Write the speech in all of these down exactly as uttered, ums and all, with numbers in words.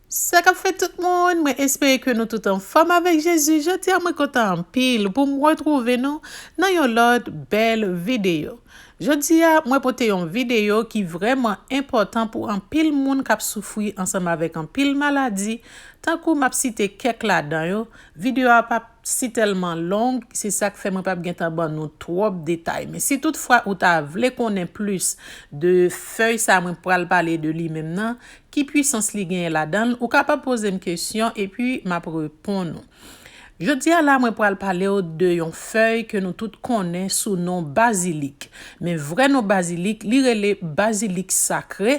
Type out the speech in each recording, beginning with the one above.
Sa k ap fèt tout moun, mwen espere ke nou tout anfòm avèk Jezi. Jodi a mwen kontan anpil pou m retwouve nou nan yon lòt bèl videyo. Jodi a mwen pote yon videyo ki vrèman enpòtan pou anpil moun k ap soufri ansanm avèk anpil maladi. Tankou m ap site kèk ladan yo, videyo a p ap si tèlman long, se sa k fè mwen p ap gentan ban nou twòp detay. Men si toutfwa ou ta vle konnen plis de fèy sa mwen pral pale de li menm nan, ki pwisans li genyen ladan l, ou kapab poze m kesyon epi m ap reponn ou. Jodi a la mwen pral pale w de yon fèy ke nou tout konnen sou non bazilik. Men vrè non bazilik, li rele bazilik sakre,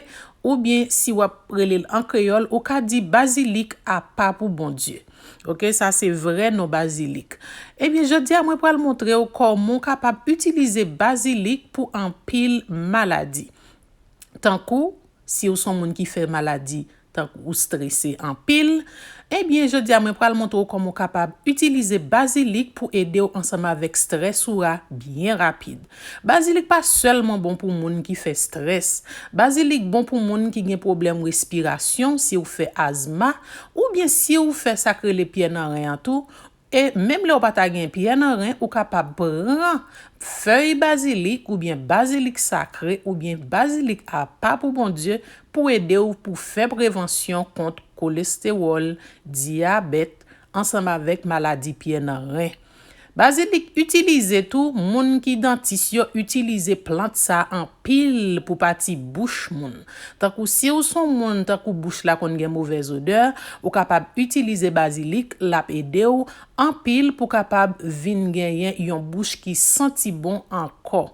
oubyen si w ap rele l an kreyòl, ou ka di bazilik apa pou Bondye. Oke, sa se vrè non bazilik. Ebyen, jodi a mwen pral montre w kòman w kapab itilize bazilik pou anpil maladi. Tankou, si w se yon moun ki fè maladi, tankou ou strese anpil, ebyen, jodi a mwen pral montre w kòman w kapab itilize bazilik pou ede w ansanm avèk strès ou a byen rapid. Bazilik pa sèlman bon pou moun ki fè strès. Bazilik bon pou moun ki gen pwoblèm respirasyon, si w fè azma, oubyen si w fè sa k rele pyè nan ren an tou, e menm lè w pa ta gen pyè nan ren, ou kapab pran fèy bazilik oubyen bazilik sakre oubyen bazilik apa pou Bondye pou ede w pou fè prevansyon kont kolestewòl, dyabèt, ansanm avèk maladi pyè nan ren. Bazilik itilize tou, moun ki dantis yo itilize plant sa anpil pou pati bouch moun. Tankou si w se yon moun, tankou bouch la konn gen movèz odè, ou kapab itilize bazilik, l ap ede w anpil pou kapab vin genyen yon bouch ki santi bon ankò.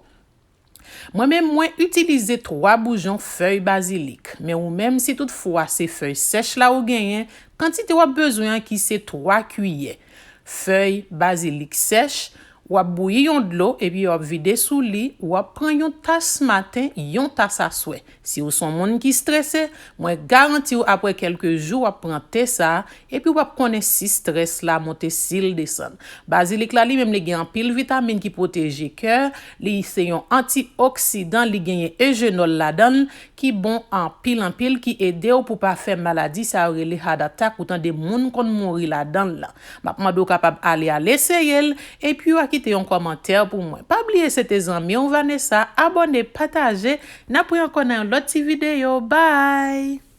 Mwen menm, mwen itilize twa boujon fèy bazilik. Men ou menm, si toutfwa se fèy sèch la ou genyen, kantite w ap bezwen an ki se twa kiyè fèy bazilik sèch, w ap bouyi yon dlo epi w ap vide sou li, w ap pran yon tas maten, yon tas aswè. Si w se yon moun ki strese, mwen garanti w apre kèlke jou w ap pran te sa a, epi w ap konnen si strès la monte, si l desann. Bazilik la li menm li gen anpil vitamin ki pwoteje kè, li se yon antioksidan, li genyen ejenòl ladan l, ki bon anpil anpil, ki ede w pou pa fè maladi sa yo rele heart attack, ou tande moun konn mouri ladan l lan. M ap mande w kapab ale al eseye l, epi w a kite yon kòmantè pou mwen. Pa bliye se te zanmi w Vanessa, abòne, pataje, n ap wè ankò nan yon lòt ti videyo. Bye!